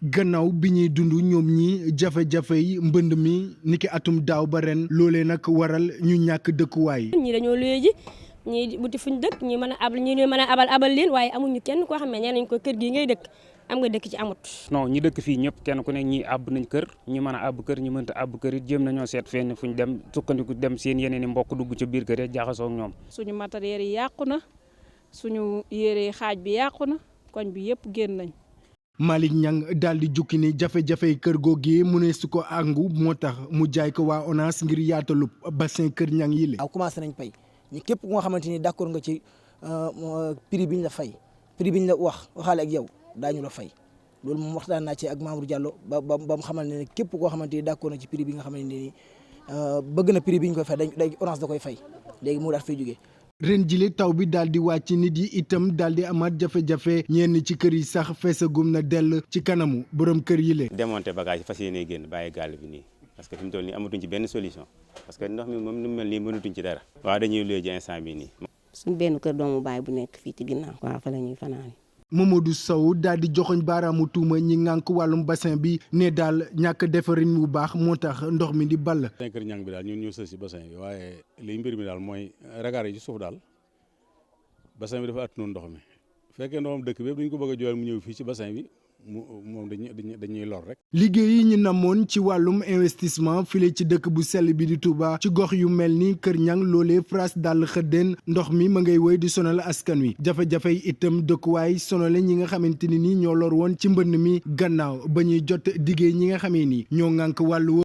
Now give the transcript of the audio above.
gannaaw bi ñuy dund ñoom ñi jafe-jafe yi mbënd mi niki atum daaw ba ren loolee nag waral ñu ñàkk dëkkuwaay. ñii dañoo luye ji ñii buti fuñ dëkk ñi mën a abal ñi mën a abal leen waaye amuñu kenn koo xam ne nee nañ ko kër gii ngay dëkk am nga dëkk ci amut. non ñi dëkk fii ñëpp kenn ku ne ñi àbb nañ kër ñi mën a àbb kër ñi mënta àbb kër it jéem nañoo seet fenn fuñ dem sukkandiku dem seen yeneen i mbokk dugg ca biir kër yi jaxasoo ak ñoom. suñu matériel yi yàqu na suñu yére xaaj bi yàqu na koñ bi yëpp génn nañ. Malick Niang daal di jukki ni jafe-jafe kër googu mu ne su ko àngu moo tax mu jaay ko waa ONAS ngir yaatalu bassin kër Niang yi la. waaw commencé nañ pay ñi képp ku nga xamante ni d'accord nga ci prix bi ñu la fay prix bi ñu la waxaale ak yow daañu la fay loolu moom waxtaan naa ci ak Mamour Diallo ba mu xamal ne képp koo xamante ni d'accord na ci prix bi nga xamante ni bëgg na prix bi ñu koy fay dañ ONAS da koy fay léegi mu daal fay jógee. ren jile taw bi daal di wàcc nit yi itam daal di amaat jafe-jafe ñenn ci kër yi sax feesagum na dell ci kanamu borom kër yi la. démonter bagage yi fas yéene génn bàyyi gàll bi nii parce que fi mu toll nii amatuñ ci benn solution parce que ndox mi moom ni mu mel nii mënatuñ ci dara. waaw dañuy luye ji instant bi nii. suñ benn kër doomu baay bu nekk fii ci ginnaaw. waaw fa la ñuy fanaan. Mamadou Sow daal di joxoñ baaraamu tuuma ñi ngànk wàllum bassin bi ne daal ñàkk defarin bu baax moo tax ndox mi di ball. kër Niang bi daal ñun ñoo sës si bassin bi waaye liy mbir mi daal mooy regard yi ci suuf daal bassin bi dafa attanul ndox mi bu fekkee ndoxam dëkk bi duñ ko bëgg a jooyal mu ñëw fii ci bassin bi moom dañuy lor rek. liggéey yi ñu namoon ci wàllum investissement file ci dëkk bu sell bi di Touba ci gox yu mel ni Kër Niang loolee France dal xëddeen ndox mi ma ngay woy di sonal askan wi jafe-jafe yi itam dëkkuwaay sonale ñi nga xamante ni ñoo lor woon ci mbënn mi gannaaw ba ñuy jot diggéey ñi nga xamee ni ñoo ŋànk wàllu